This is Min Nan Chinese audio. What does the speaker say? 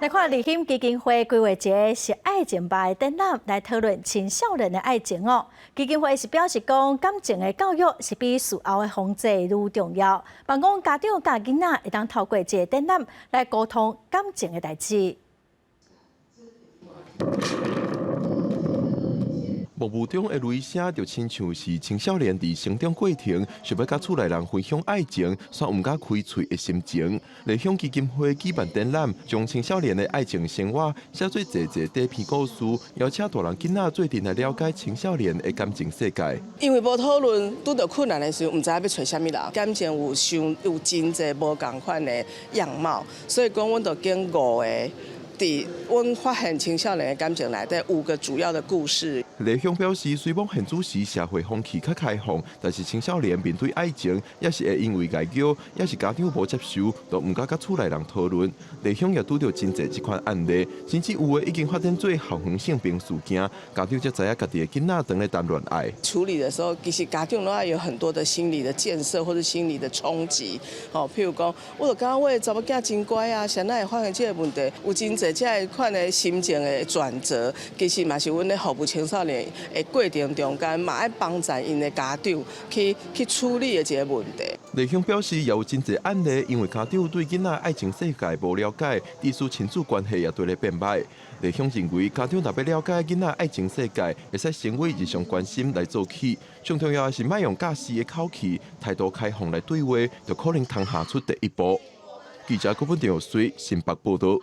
來看利興基金會規劃一个是愛情吧的展覽，來討論青少年的愛情哦。基金會是表示講，感情的教育是比事後的防治愈重要。盼講家長佮囡仔會當透過這个展覽來溝通感情的代誌。幕布中的雷聲就親像是青少年佇成長過程，想欲佮厝內人分享愛情，卻毋敢開喙的心情。麗香基金會舉辦展覽，將青少年的愛情生活寫做濟濟短篇故事，邀請大人囡仔做陣來了解青少年的感情世界。因為無討論，拄著困難的時候，毋知影欲揣啥物人。感情有傷有真濟無仝款的樣貌，所以講，阮就揀五个。佇阮發現青少年的感情內底五個主要的故事。麗香表示，雖罔現此時社會風氣較開放，但是青少年面對愛情，也是會因為外貌，抑是家長無接受，都毋敢佮厝內人討論。麗香也拄著真濟這款案例，甚至有的已經發展做校園性平事件，家長才知影家己的囡仔當咧談戀愛。處理的時候，其實家長攏愛有很多的心理的建設或者心理的衝擊。吼，譬如講，我就感覺我的查某囝真乖啊，啥會發生這个問題？有真濟這款的心情的轉折，其實嘛是阮咧服務青少年的過程中間，嘛愛幫助𪜶的家長去處理的一个問題。麗香表示，也有真濟案例，因為家長對囡仔愛情世界無了解，致使親子關係也對咧變歹。麗香認為，家長若欲了解囡仔愛情世界，會使先為日常關心來做起。上重要的是，莫用教示的口氣、態度開放來對話，就可能通踏出第一步。記者郭本兆水新北報導。